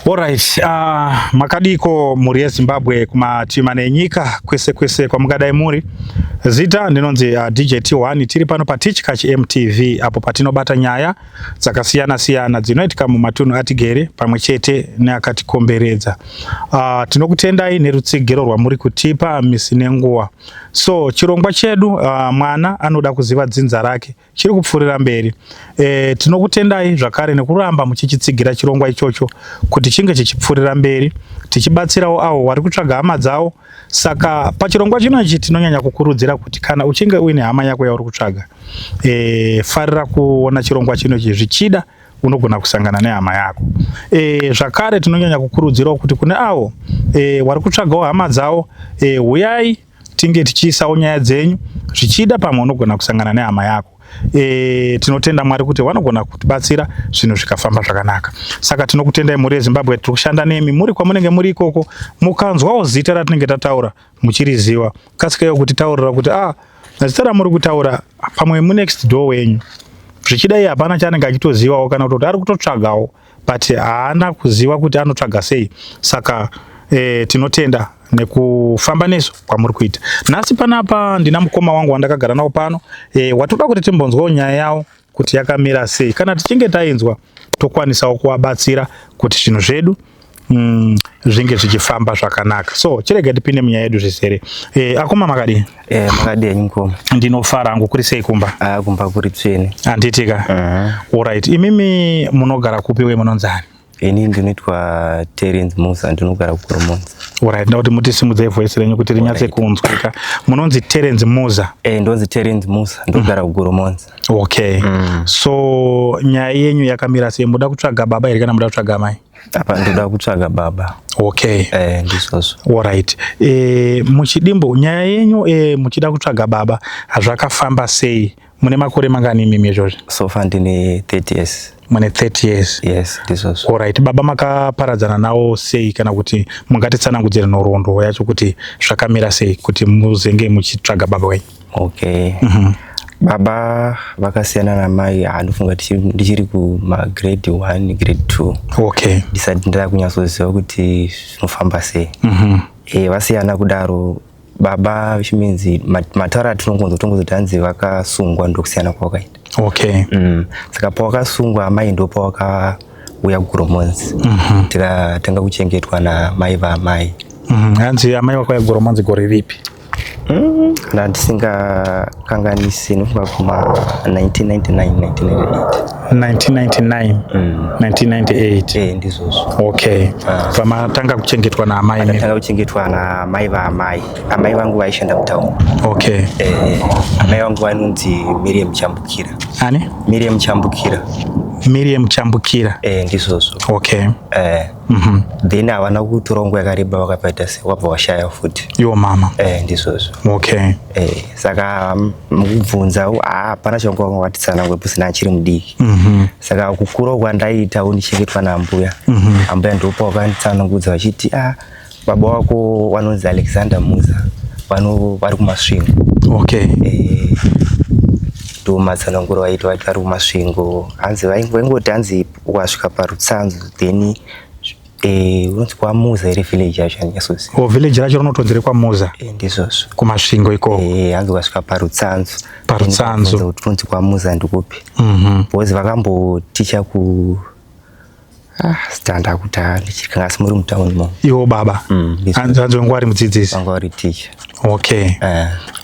Alright, makadiko mhuri yeZimbabwe kumativi mana enyika kwese kwese kwamungadai muri. Zita ndinonzi DJ T1 tiri pano paTichkach MTV apo patinobata nyaya dzakasiyana siyana dzinoitika mumatunhu atigere pamwe chete neakatikomberedza. Tinokutendai nerutsigiro rwamuri kutipa misi nenguva. So chirongwa chedu mwana anoda kuziva dzinza rake chiri kupfuurira mberi. Tinokutendai zvakare nekuramba muchichitsigira chirongwa ichocho kuti chinge chichipfuurira mberi tichibatsirawo avo vari kutsvaga hama dzavo. Saka pachirongwa chino ichi tinonyanya kukurudzira kuti kana uchinge uine hama yako yauri kutsvaga, farira kuona chirongwa chino ichi, zvichida unogona kusangana nehama yako. Zvakare tinonyanya kukurudzirawo kuti kune avo vari kutsvagawo hama dzavo, huyai tinge tichiisawo nyaya dzenyu, zvichida pamwe unogona kusangana nehama yako. Tinotenda Mwari kuti vanogona kutibatsira zvinhu zvikafamba zvakanaka. Saka tinokutendai mhuri yeZimbabwe, tiri kushanda nemi muri kwamunenge muri ikoko. Mukanzwawo zita ratinenge tataura muchiriziva, kasikaiwo kutitaurira kuti zita ramuri kutaura pamwe munext door wenyu, zvichida iye hapana chaanenge achitozivawo kana kutoti ari kutotsvagawo but haana kuziva kuti anotsvaga sei. Saka tinotenda nekufamba nesu kwamuri kuita. Nhasi panapa ndina mukoma wangu wandakagara nawo pano, watoda kuti timbonzwawo nyaya yawo kuti yakamira sei. Kana tichinge tainzwa tokwanisawo kuvabatsira kuti zvinhu zvedu zvinge zvichifamba zvakanaka. So chirega tipinde munyaya yedu zvizere. Akoma makadii? Makadii henyu mukoma? Ndinofara hangu. Kuri sei kumba? Kumba kuri tsvene. Handitika? Alright. Imimi munogara kupi uye munonzani? Ini ndinoitwa Terence Musa, ndinogara kuGoromonzi. Alright, ndakuti mutisimudzei voice renyu kuti rinyatse kunzwika. Munonzi Terence Musa? Ndonzi Terence Musa, ndinogara kuGoromonzi. Okay. So nyaya yenyu yakamira sei? Muda kutsvaga baba here kana muda kutsvaga amai? Apa ndoda kutsvaga baba. Okay. Ndizvozvo. Alright. Muchidimbo nyaya yenyu, muchida kutsvaga baba zvakafamba sei? Mune makore mangani imimi izvozvi? So far ndine 30 years. Mune 30 years? Yes, ndizvozvo. Alright. Baba makaparadzana navo sei, kana kuti mungatitsanangudzire nhoroondo yacho kuti zvakamira sei kuti muzenge muchitsvaga baba wenyu? Okay. Baba vakasiyana namai, handifunga ndichiri kuma grade 1, grade 2. Ndisati ndada kunyatsoziva kuti zvinofamba sei. Vasiyana kudaro baba, which means matauro atinongonzwa tongozoti hanzi vakasungwa, ndokusiyana kwavakaita. Saka pawakasungwa amai ndo pawakauya kuGoromonzi, tikatanga kuchengetwa namai vaamai. Hanzi amai vakauya kuGoromonzi gore ripi? Kana ndisingakanganisi nofunga kuma 1999, 1998. 1999, 1998? Ndizvozvo. Okay. Pamatanga kuchengetwa naamai? Akatanga kuchengetwa namai vaamai. Amai vangu vaishanda mutauni. Amai vangu vanonzi Miriam Chambukira. Ani? Miriam Chambukira. Miriam Chambukira. Ndizvozvo. Then havana kutora nguva yakareba, vakapaita se wabva washaya futi. Iwo mama? Ndizvozvo. Saka mukubvunza, hapana changa vanga vatitsanangure pusina achiri mudiki. Saka kukura kwandaiita ndichengetwa naambuya. Ambuya ndopa wakanditsanangudza vachiti, baba wako vanonzi Alexander Musa, vano vari kuMasvingo. Ndo matsananguro vaiti vati vari kuMasvingo. Hanzi vaingoti hanzi ukasvika paRutsanzu, then unonzi kwaMuza here village yacho, handinyasoziva. O, village racho rinotonzi rekwaMuza? Ndizvozvo. KuMasvingo ikoko? Hanzi ukasvika paRutsanzu. Parutsanzu. Kuti kunzi kwaMuza ndikupi? Because vakamboticha ku standa kuti ndichikanga, asi muri mutauni mo. Iwo baba? Hanzi vangu vari mudzidzisi? Vanga vari ticha. Okay.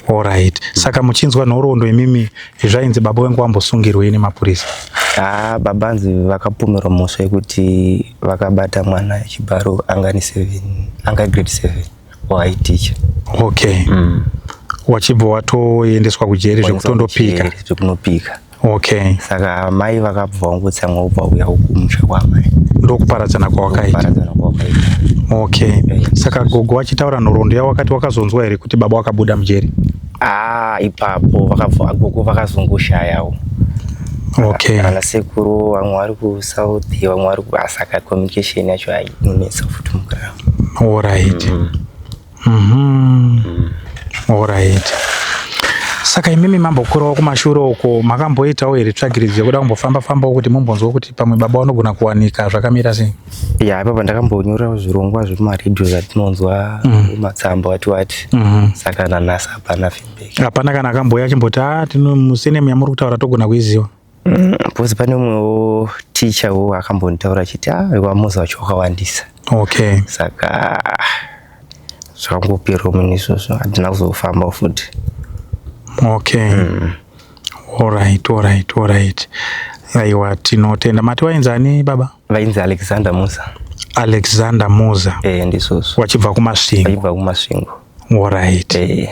Alright. Saka muchinzwa nhoroondo imimi, zvainzi baba wengu wambosungirwei nemapurisa? Baba hanzi vakapomerwa mhosva yekuti vakabata mwana chibharo, anga ni 7, anga grade 7, waaiticha. Okay. Wachibva watoendeswa kujeri zvekutondopika? Zvekunopika. Saka mai vakabva vangotsamwa, ubva uya kumusha kwamai. Ndokuparadzana kwawakaita? Kuparadzana kwawakaita. Okay. Saka gogo vachitaura nhoroondo yavo wakati wakazonzwa here kuti baba wakabuda mujeri? Ipapo vakabva gogo vakazongoshayawo. Ana sekuru vamwe vari kuSouth, vamwe vari, saka communication yacho ainonetsa futi mukurarama. Alright. Alright. Saka imimi mambokurawo kumashure uko, makamboitawo here tsvagiridzo yekuda kumbofamba fambawo kuti mumbonzwa kuti pamwe baba vanogona kuwanika, zvakamira sei? Ya, ipapa ndakambonyorawo zvirongwa zvekumaredhiyo zvatinonzwa, matsamba wati wati. Saka nanhasi hapana feedback. Hapana kana akambouya achimboti, a tino musurname yamuri kutaura togona kuiziva? Because pane umwewo tichawo akambonditaura achiti, a wamuza wacho wakawandisa. Saka zvakangoperawo mune izvozvo, handina kuzofamba futi. Okay, alright. Aiwa, tinotenda. Mati wainzani baba? Vainzi Alexander Musa. Alexander Musa. Eh, ndizvozvo. Wachibva kuMasvingo? Vachibva kuMasvingo. Alright. Eh.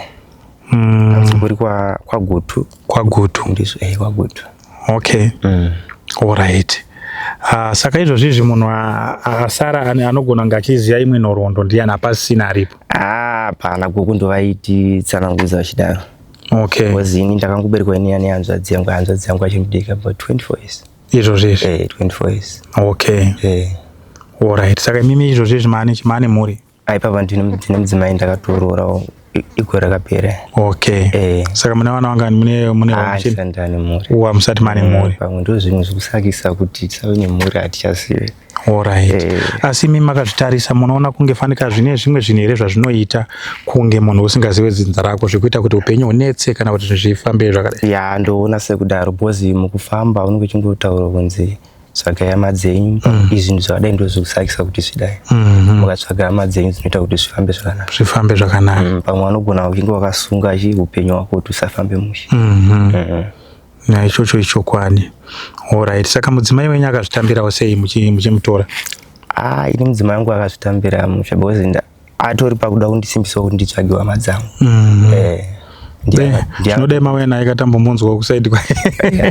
Kuri kwaGutu. KwaGutu. Ndizvo, eh, kwaGutu. Okay. Alright. Saka izvozvi izvi munhu asara anogona kunge achiziva imwe nhoroondo ndiani? Hapasisina aripo? Ah, pana gogo ndovaiti tsanangudza vachidaro. Okay. Because ini ndakangoberekwa ini nehanzvadzi yangu, hanzvadzi yangu achimudiki, about 24 years. Izvozvi izvi? Eh, 24 years. Okay. Eh. Alright, saka imimi izvozvi izvi maane mhuri? Aipapa ndine mudzimai, ndakatoroora igore rakapera. Okay. Eh. Saka mune vana vangani? Mune Ah, ndisati ndane mhuri. Wa musati mane mhuri? Pamwe ndo zvimwe zvikusakisa kuti tisave nemhuri, hatichazive. Alright. Eh. Asi imi makazvitarisa, munoona kunge fanika zvine zvimwe zvinhu here zvazvinoita kunge munhu usingazive dzinza rako, zvekuita kuti upenyu hunetse kana kuti zvinhu zvifambe zvakadai? Ya, ndoona sekudaro, because mukufamba unenge uchingotaura kunzi tsvagai hama dzenyu, izvi zvinhu zvakadai ndo zvikusakisa kuti zvidai. Mukatsvaga hama dzenyu dzinoita kuti zvifambe zvakanaka. Zvifambe zvakanaka. Pamwe vanogona uchinge wakasunga chi upenyu hwako kuti usafambe mushe. Ya, ichocho ichokwadi. Alright, saka mudzimai wenyu akazvitambirawo sei muchimutora? Ah, ini mudzimai wangu akazvitambira mushe, because atori pakuda kundisimbisa kuti nditsvage hama dzangu. Eh, Zvinodai mauya naye katambomunzwawo kuside kwake.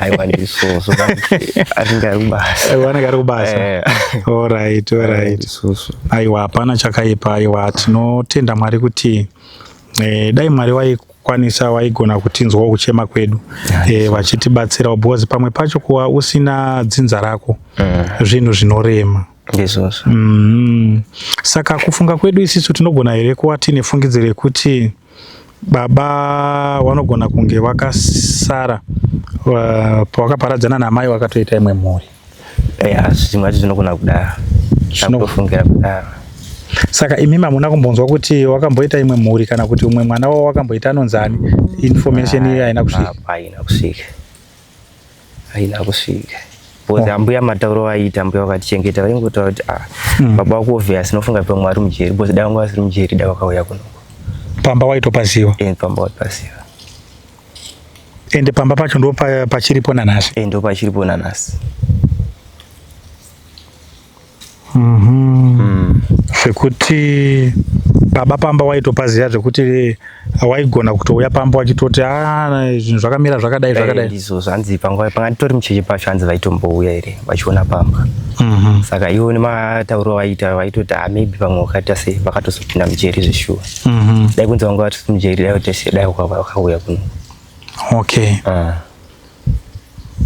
Aiwa, ndizvozvo, anenge ari kubasa. Anenge ari kubasa. Eh. Alright. Ndizvozvo. Aiwa, hapana chakaipa. Aiwa, tinotenda Mwari kuti dai Mwari waikwanisa, waigona kutinzwawo kuchema kwedu, vachitibatsirawo, because pamwe pacho kuva usina dzinza rako zvinhu zvinorema. Ndizvozvo. Saka kufunga kwedu isisu, tinogona here kuva tiine fungidziro yekuti baba vanogona kunge vakasara pavakaparadzana namai vakatoita imwe mhuri? Ya, zvimwe zvacho zvinogona kudaro. Zvinokufungira kudaro. Saka imimi hamuna kumbonzwa kuti wakamboita imwe mhuri kana kuti umwe mwana wavo wakamboita anonzani? Information iyoyo haina kusvika? Haina kusvika, haina kusvika, because ambuya matauro aiita, ambuya vakatichengeta, vaingotaura kuti, ah, baba wako obvious nofunga pamwe ari mujeri, because dai vanga vasiri mujeri dai vakauya kunoko. Pamba waitopaziva? Eh, pamba waipaziva. Ende pamba pacho ndo pachiripo nanhasi? Eh, ndo pachiripo nanhasi. Zvekuti baba pamba waitopaziva, zvekuti waigona kutouya pamba wachitoti, a zvinhu zvakamira zvakadai zvakadai? Ndizvo, zvanzi panguva panga nditori mucheche pacho, hanzi vaitombouya here vachiona pamba. Saka ivo nematauro vaita vaitoti, ah, maybe pamwe wakaita sei, vakatozopinda mujeri zveshuwa. Dai kunzi vanga vatisi mujeri, dai kuti dai vakauya kuno. Okay. Ah.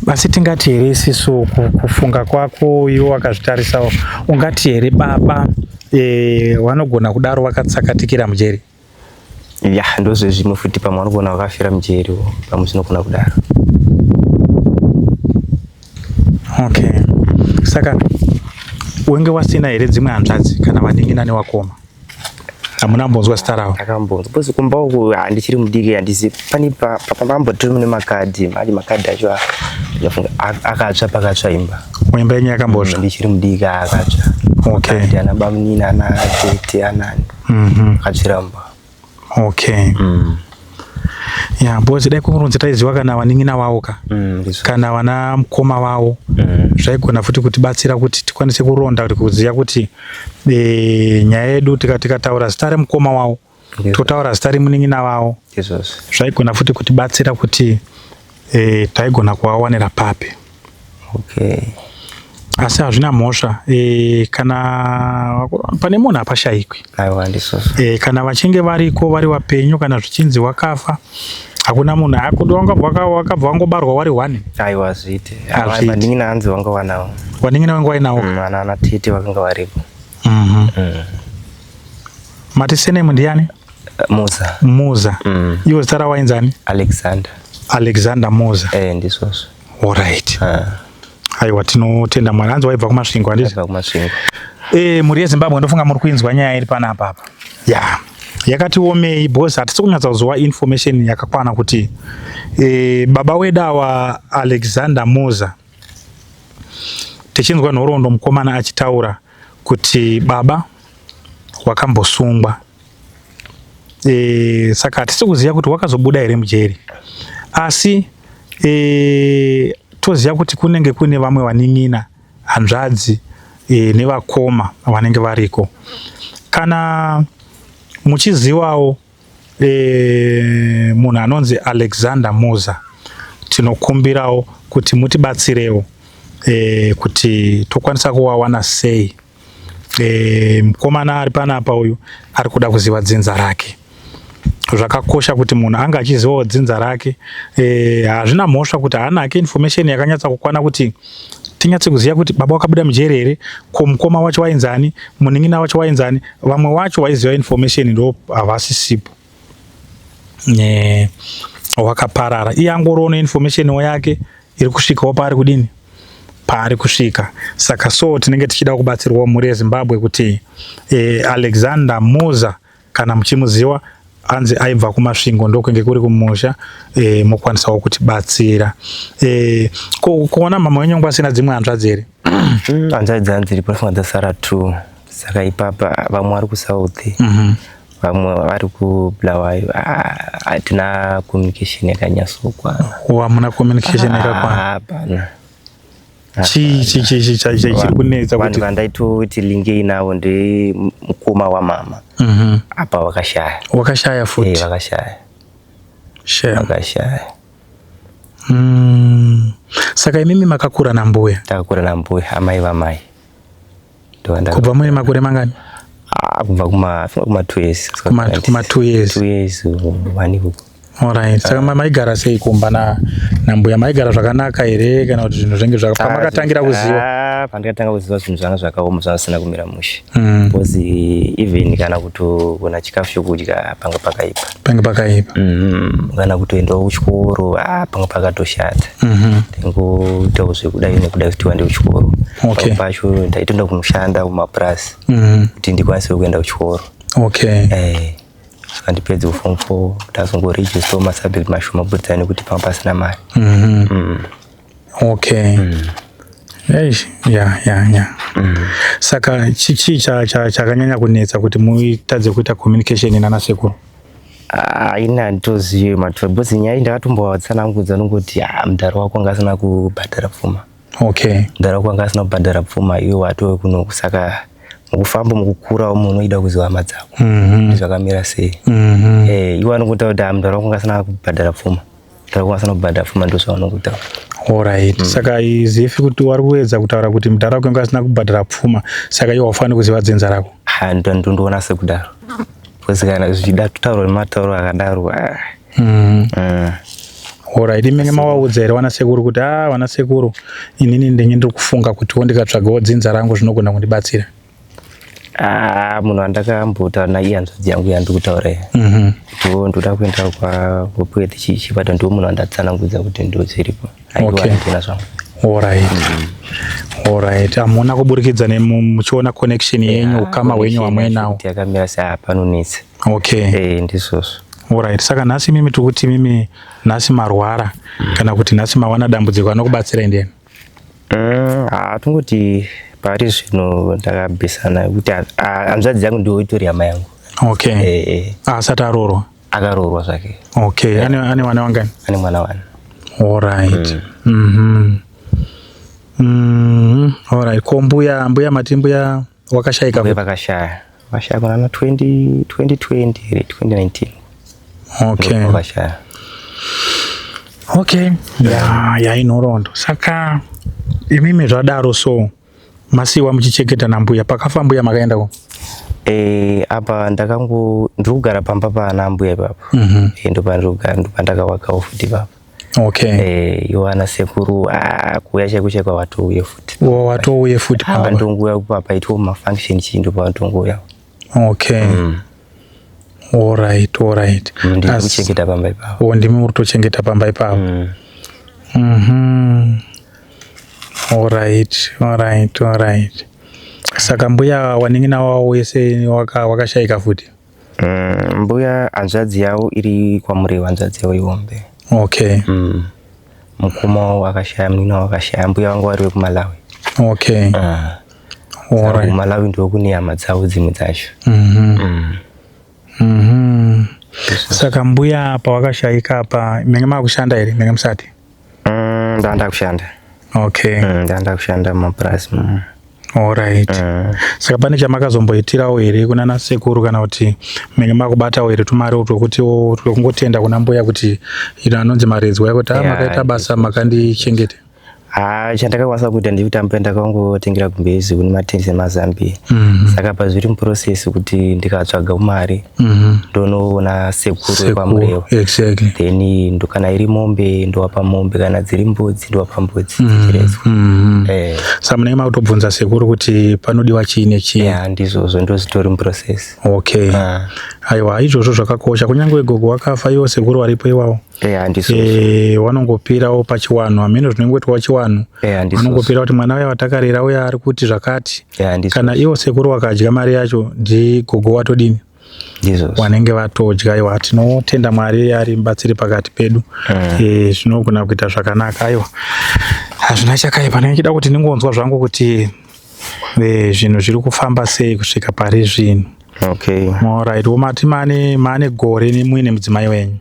Asi tingati here isisu, kufunga kwako iwe wakazvitarisawo, ungati here baba vanogona kudaro vakatsakatikira mujeri? Ya, ndozvezvimwe futi, pamwe vanogona vakafira mujeri, pamwe zvinogona kudaro. Okay, saka wenge wasina here dzimwe hanzvadzi kana vanin'ina newakoma? Hamuna mbonzwa zita ravo? Akambonzwa, because kumba uku handichiri mudiki, handisi pane pambotori mune makadhi mari, makadhi acho ndafunga akatsva pakatsva imba. Imba yenyu yakambosva? Ndichiri mudiki akatsva. Okay. Ana bamunini, ana tete, anani akatsvira mumba. Okay. Ya, because dai kunonzi taiziva kana vanin'ina vavo ka kana vana mukoma vavo, zvaigona futi kutibatsira kuti tikwanise kuronda, kuti kuziva kuti nyaya yedu tikataura zita remukoma wavo, totaura zita remunin'ina wavo, Izvozvo. zvaigona futi kutibatsira kuti taigona kuvawanira papi. Asi hazvina mhosva, kana pane munhu hapashayikwi. Aiwa, ndizvozvo. Kana vachinge variko vari vapenyu, kana zvichinzi wakafa, hakuna munhu akuti wakabva wangobarwa wari one. Aiwa, zviite. Hazviiti. Vanin'ina hanzi vanga wanawo. Vanin'ina vangu vainawo? Ana tete vakanga varipo. Mati surname ndiani? Muza. Muza. Iwo zita rawainzani? Alexander. Alexander Muza. Eh, ndizvozvo. Alright. Aiwa, tinotenda Mwari. Hanzi waibva kuMasvingo, handiti? Ndabva kuMasvingo. Mhuri yeZimbabwe, ndofunga muri kuinzwa nyaya iri panapa apa. Ya, yakati omei because hatisi kunyatsa kuziva information yakakwana kuti baba wedu awa Alexander Muza, tichinzwa nhoroondo mukomana achitaura kuti baba wakambosungwa, saka hatisi kuziva kuti wakazobuda here mujeri, asi toziva kuti kunenge kune vamwe vanin'ina, hanzvadzi nevakoma vanenge variko. Kana muchizivawo munhu anonzi Alexander Muza, tinokumbirawo kuti mutibatsirewo kuti tokwanisa kuwawana sei. Mukomana ari panapa uyu ari kuda kuziva dzinza rake. Zvakakosha kuti munhu anga achizivawo dzinza rake. Hazvina mhosva kuti haana hake information yakanyatsa kukwana kuti tinyatse kuziva kuti baba wakabuda mujeri here, ko mukoma wacho wainzani, munin'ina wacho wainzani. Vamwe wacho waiziva information ndo havasisipo, wakaparara. Iye angoriwo information yake iri kusvikawo paari kudini, paari kusvika. Saka so tinenge tichida kubatsirwawo, mhuri yeZimbabwe, kuti Alexander Muza, kana muchimuziva, anzi aibva kuMasvingo, ndokunge kuri kumusha, mokwanisawo kutibatsira. Kuona mama wenyu wangu asina dzimwe hanzvadzi here? Hanzvadzi dzangu dziripo, ndofunga dzasara two. Saka ipapa vamwe vari kuSouth, vamwe vari kuBulawayo. Hatina communication yakanyatsokwana. Wamuna communication yakakwana? Hapana. Chii chi chi chi chiri kunetsa? Vanhu kuti vandaitoti linkei navo ndemukoma wamama. Apa vakashaya. Wakashaya futi? Vakashaya. Shame. Vakashaya. Saka imimi makakura nambuya? Takakura nambuya, amai vamai. Kubva muine makore mangani? Ah, kubva kuma 2 years. Kuma 2 years? 2 years, 1 ikoko. Alright. Saka maigara sei kumba nambuya? Maigara zvakanaka here kana kuti zvinhu zvenge zvaka pamakatangira kuziva? Ah, pandakatanga kuziva, zvinhu zvanga zvakaoma, zvanga zvisina kumira mushe, because even kana kutoona chikafu chokudya panga pakaipa. Pange pakaipa. Kana kutoendawo kuchikoro, ah, panga pakatoshata. Ndaingoitawo zvekudai nekudai kuti tiwande kuchikoro. Pamwe pacho ndaitoenda kunoshanda kumapurasi kuti ndikwanise kuenda kuchikoro. Saka ndipedze kuform 4, ndazongoregistawo masubject mashoma kuburikidza nekuti panga pasina mari. Okay. Eish, ya. Saka chii chakanyanya kunetsa kuti muitadze kuita communication nana sekuru? Ah, ini handitozivi matura, because nyaya iyi ndakatombovatsanangudza, nongoti, ah, mudhara wako anga asina kubhadhara pfuma. Mudhara wako anga asina kubhadhara pfuma, iwe watove kunoku. Saka mukufamba, mukukurawo, munhu unoida kuziva hama dzako kuti zvakamira sei. Iwe anongotaura kuti, ah, mudhara wako anga asina kubhadhara pfuma, mudhara wako asina kubhadhara pfuma, ndo zvavanongotaura. Alright. Saka izifi kuti wari kuedza kutaura kuti mudhara wako anga asina kubhadhara pfuma, saka iwe haufaniri kuziva dzinza rako? Ah, ndondoona sekudaro, because kana zvichida kutaurwa nematauro akadaro, ah, Alright, imenge mawaudza here wana sekuru kuti, ah, wana sekuru, inini ndenge ndiri kufunga kutiwo ndikatsvagawo dzinza rangu zvinogona kundibatsira? Ah, munhu wandakambotaura naiye hanzvadzi yangu yandiri kutaura iyi, kutiwo ndoda kuenda kwaPoet chichibata, ndiwo munhu wandatsanangudza kuti ndo zviripo. Aiwa, ndina zvangu. Alright. Hamuna kuburikidza muchiona connection yenyu, ukama hwenyu hwamuinawo? Kuti yakamira sei, panonetsa. Eh, ndizvozvo. Alright. Saka nhasi mimi tikuti mimi nhasi marwara kana kuti nhasi mawana dambudziko, anokubatsirai ndiani? Ah, tongoti pari zvino ndakabhisana kuti hanzvadzi yangu ndiwo itori hama yangu. Asati aroorwa? Akaroorwa zvake. Okay. Ane vana vangani? Ane mwana one. Alright. Alright. Ko mbuya mati mbuya wakashayika? Mbuya vakashaya kunana 20 2020 here, 2019. Vakashaya. Okay. Ya, inhoroondo. Saka imimi zvadaro, so masiwa muchichengeta nambuya. Pakafa mbuya makaenda ko? Apa ndakango ndiri kugara pamba pana mbuya ipapo. Ndopandiri kugara, ndopandakawakawo futi ipapo. Iwo ana sekuru, ah, kuuya chaiko chaiko watouye futi. Watouye futi pamba? Vandonguya paitwa mafunction chii, ndopavatongouya. Okay. Alright, alright. Ndiri kuchengeta pamba ipapo. Oh, ndimi muri kutochengeta pamba ipapo. Alright, alright, alright. Saka mbuya wanin'ina wavo wese wakashaika futi? Mbuya hanzvadzi yavo iri kwaMurewa, hanzvadzi yavo ihombe. Okay. Mukoma wavo akashaya, munin'ina wavo akashaya, mbuya vangu vari vekuMalawi. Okay. Alright. KuMalawi ndo kune hama dzavo dzimwe dzacho. Saka mbuya pawakashaika apa menge makushanda here, menge musati? Ndanda kushanda. Okay. Ndanda kushanda mumapurazi. Alright. Saka pane chamakazomboitirawo here kunana sekuru, kana kuti menge makubatawo here tumari twekuti twekungotenda kuna mbuya kuti ino anonzi maredzwa ekuti yeah, makaita basa makandichengeta? Ha, chandakakwanisa kuita ndekuti ambuya ndakangotengera gumbezi kune matenisi emazambia. Saka pazviri muprocess kuti ndikatsvaga mari ndonoona sekuru vekwaMurewa. Then kana iri mombe ndowapa mombe, kana dziri mbudzi ndowapa mbudzi dzichiredzwa. Saka munenge makutobvunza sekuru kuti panodiwa chii nechii? Ya, ndizvozvo, ndozvitori muprocess. Okay. Aiwa, izvozvo zvakakosha, kunyange gogo wakafa iwo sekuru varipo iwawo. Ya, ndizvozvo. Vanongopirawo pachiwanhu, hameno zvinongoitwawo chiwanhu. Ya, ndizvozvo. Vanongopira kuti mwana uya watakarera uya ari kuti zvakati. Ya, ndizvozvo. Kana iwo sekuru wakadya mari yacho, ndigogo watodini? Ndizvozvo. Wanenge vatodya. Aiwa, tinotenda Mwari ari mubatsiri pakati pedu. Zvinogona kuita zvakanaka. Aiwa, hazvina chakaipa. Ndinenge kuti ndingonzwa zvangu kuti zvinhu zviri kufamba sei kusvika pari zvino. Okay. Alright, womati mane gore nemuine mudzimai wenyu?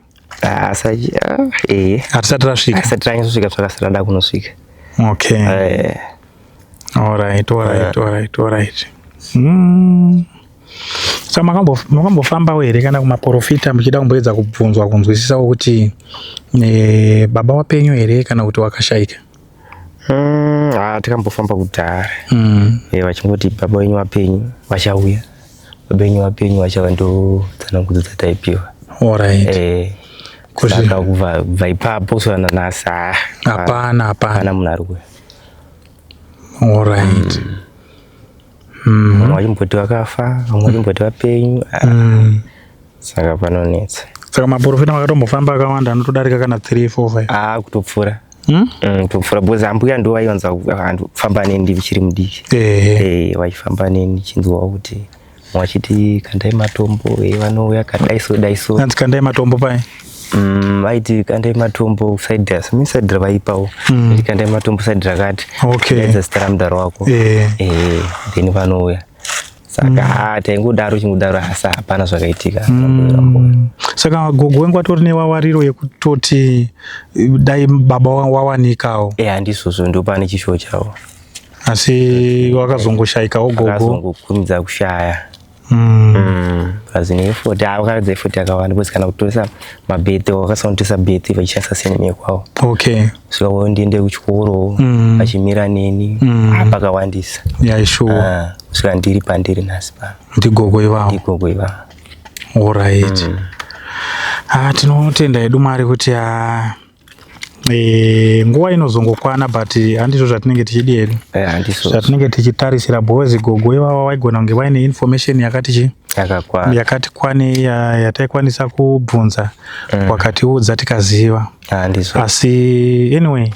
Hatisati rasvika. Asati ranyatosvika zvakasara da kunosvika. Okay. Alright, alright, alright, alright. Saka makambofambawo here kana kumaprofita muchida kumboedza kubvunzwa kunzwisisawo kuti baba wapenyu here kana kuti wakashaika? Takambofamba kudhara. Vachingoti baba wenyu wapenyu vachauya, baba wenyu wapenyu vachauya, ndo tsanangudzo dzataipiwa. Alright. Saka kubva ipapo kusvika nanhasi hapana hapana hapana munhu ari kuuya. Alright. Vamwe vachimboti vakafa, vamwe vachimboti vapenyu. Saka panonetsa. Saka maprofita makatombofamba akawanda anotodarika kana 3 4 5? Ah, kutopfuura. Kutopfuura, because ambuya ndo vaiwanza kufamba neni ndichiri mudiki. Vachifamba neni ndichinzwawo kuti vachiti kandai matombo, vanouya kadai so dai so. Hanzi kandai matombo pai? Vaiti kandai matombo side same side ravaipawo. Kandai matombo side rakati. Okay. Daidza zita ramudhara wako. Then vanouya. Saka taingodaro chingodaro, asi hapana zvakaitika. Saka gogo wengu atori newawariro yekutoti dai baba wawanikawo? Handizvozvo, ndo pane chishuwo chavo. Asi wakazongoshaikawo gogo? Akazongokurumidza kushaya. Plus neeffort, vakaratidza effort yakawanda, because kana kutoresa mabirth, vakasanotesa birth vachishandisa surname yekwavo. Svika ndiende kuchikoro vachimira neni, pakawandisa. Yeah, sure. Kusvika ndiri pandiri nhasi pano. Ndigogo ivavo? Ndigogo ivavo. Alright. Tinotenda hedu Mwari kuti nguva inozongokwana, but handizvo zvatinenge tichidi hedu. Handizvo. Zvatinenge tichitarisira, because gogo ivava vaigona kunge vaine information yakati chi Yakakwana. Yakati kwanei yataikwanisa kubvunza, wakatiudza tikaziva. Handizvo. Asi anyway,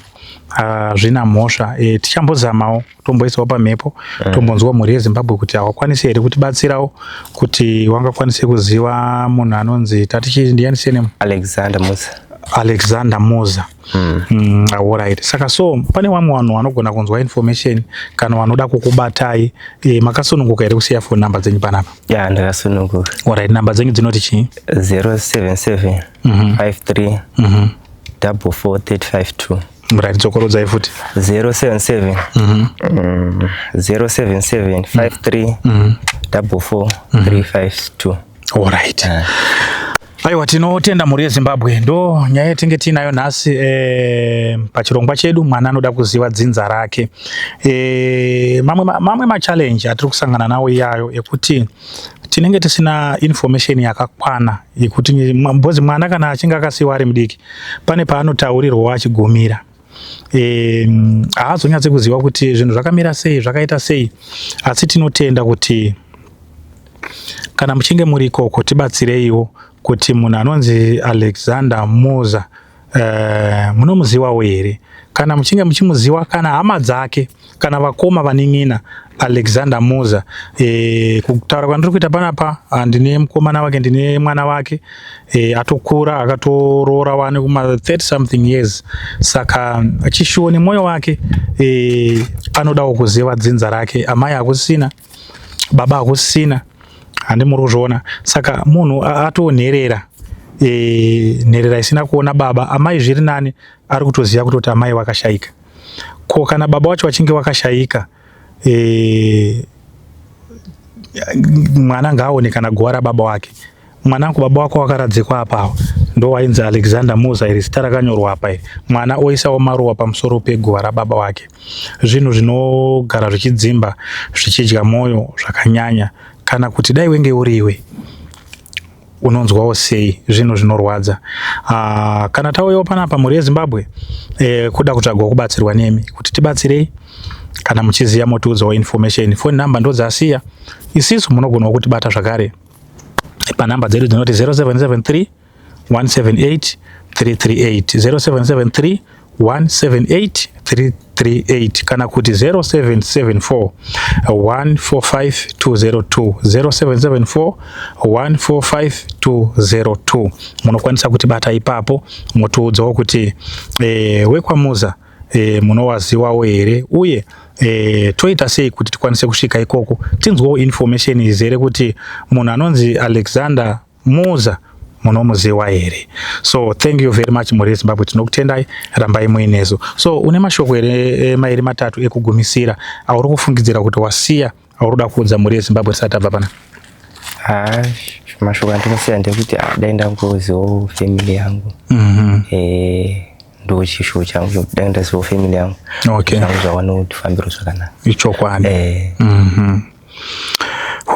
hazvina mhosva. Tichambozamawo tomboisawo pamhepo, tombonzwa mhuri yeZimbabwe kuti hawakwanisi here kutibatsirawo kuti wangakwanise kuziva munhu anonzi tati ndiani surname? Alexander Musa. Alexander Muza. Alright. Saka so pane vamwe vanhu vanogona kunzwa information kana vanoda kukubatai, makasununguka here kusiya phone number dzenyu panapa? Ya, ndakasununguka. Alright, number dzenyu dzinoti chii? 077 53 44 352. Right, dzokorodzai futi. 077 077 53 44 352. Alright. Aiwa, tinotenda mhuri yeZimbabwe, ndo nyaya yatinge tiinayo nhasi pachirongwa chedu Mwana Anoda Kuziva Dzinza Rake. Mamwe machallenge atiri kusangana nawo iyayo ekuti tinenge tisina information yakakwana yekuti because mwana kana achinge akasiyiwa ari mudiki, pane paanotaurirwa achigumira, haazonyatsi kuziva kuti zvinhu zvakamira sei, zvakaita sei. Asi tinotenda kuti Kana muchinge muri ikoko tibatsireiwo kuti munhu anonzi Alexander Muza munomuziwawo here? Kana muchinge muchimuziwa, kana hama dzake, kana vakoma vanin'ina Alexander Muza, kutaura kwandiri kuita panapa, ndine mukomana wake, ndine mwana wake, atokura, akatoroora wane kuma 30 something years. Saka chishuwo nemwoyo wake anodawo kuziva dzinza rake. Amai hakusina, baba hakusina, handi muri kuzviona? Saka munhu atonherera, nherera isina kuona baba. Amai zviri nani, ari kutoziva kutoti amai vakashaika. Ko kana baba wacho vachinge vakashaika, mwana ngaaone kana guva rababa wake. Mwanangu, baba wako wakaradzikwa apawo, ndo wainzi Alexander Muza, iri zita rakanyorwa apa iri. Mwana oisawo maruva pamusoro peguva rababa wake. Zvinhu zvinogara zvichidzimba, zvichidya mwoyo zvakanyanya. Kana kuti dai wenge uriwe, unonzwawo sei? Zvinhu zvinorwadza. Kana tauyawo panapa, mhuri yeZimbabwe, kuda kutsvagawo kubatsirwa nemi kuti tibatsirei. Kana muchiziva, motiudzawo information. Phone number ndodzasiya isisu, munogonawo kutibata zvakare panhamba dzedu dzinoti 0773 178 338, 0773 178 338, kana kuti 0774 145 202, 0774 145 202. Munokwanisa kutibata ipapo, motiudzawo kuti wekwaMuza munowaziwawo here, uye toita sei kuti tikwanise kusvika ikoko, tinzwewo information izere kuti munhu anonzi Alexander Muza munomuziwa here. So thank you very much, mhuri yeZimbabwe, tinokutendai, rambai muinezo. So une mashoko here mairi matatu ekugumisira auri kufungidzira kuti wasiya, auri kuda kuudza mhuri yeZimbabwe tisati tabva pana? Ha, mashoko andinosiya ndekuti dai ndangozivawo family yangu. Ndo chishuwo changu chokuti dai ndazivawo family yangu, zvangu zvawana kutifambiro zvakanaka. Ichokwadi.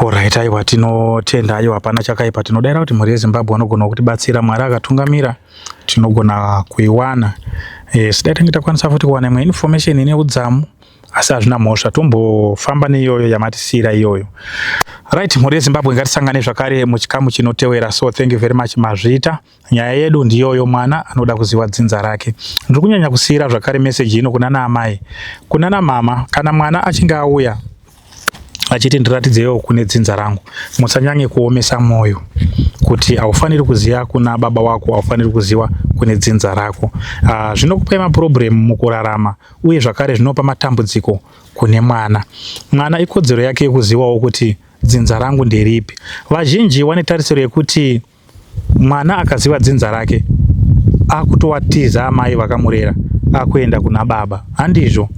Alright, aiwa, tinotenda. Aiwa, hapana chakaipa. Tinodaira kuti mhuri yeZimbabwe vanogona kutibatsira. Mwari akatungamira, tinogona kuiwana. Sidai tange takwanisa futi kuwana imwe information ine udzamu, asi hazvina mhosva, tombofamba neiyoyo yamatisiyira iyoyo. Right, mhuri yeZimbabwe, ngatisangane zvakare muchikamu chinotewera. So thank you very much, mazviita. Nyaya yedu ndiyoyo, mwana anoda kuziva dzinza rake. Ndiri kunyanya kusiyira zvakare meseji ino kuna naamai, kuna namama. Kana mwana achinge auya achiti, "Ndiratidzewo kune dzinza rangu," musanyanye kuomesa mwoyo kuti haufaniri kuziva kuna baba wako, haufaniri kuziva kune dzinza rako. Zvinokupai maproblem mukurarama, uye zvakare zvinopa matambudziko kune mwana. Mwana ikodzero yake yekuzivawo kuti dzinza rangu nderipi. Vazhinji vane tarisiro yekuti mwana akaziva dzinza rake akutowatiza amai vakamurera, akuenda kuna baba. Handizvo.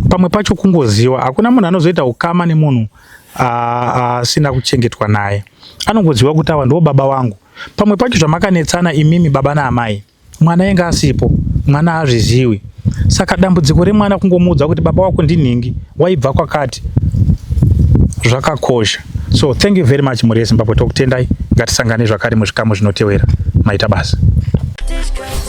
Pamwe pacho kungoziva, hakuna munhu anozoita ukama nemunhu asina kuchengetwa naye. Anongoziva kuti ava ndo baba wangu. Pamwe pacho zvamakanetsana imimi baba naamai, mwana enga asipo, mwana haazviziwi. Saka dambudziko remwana kungomuudza kuti baba wako ndinhingi, waibva kwakati, zvakakosha. So thank you very much, mhuri yeZimbabwe, tokutendai. Ngatisangane zvakare muzvikamu zvinotewera. Maita basa. This girl.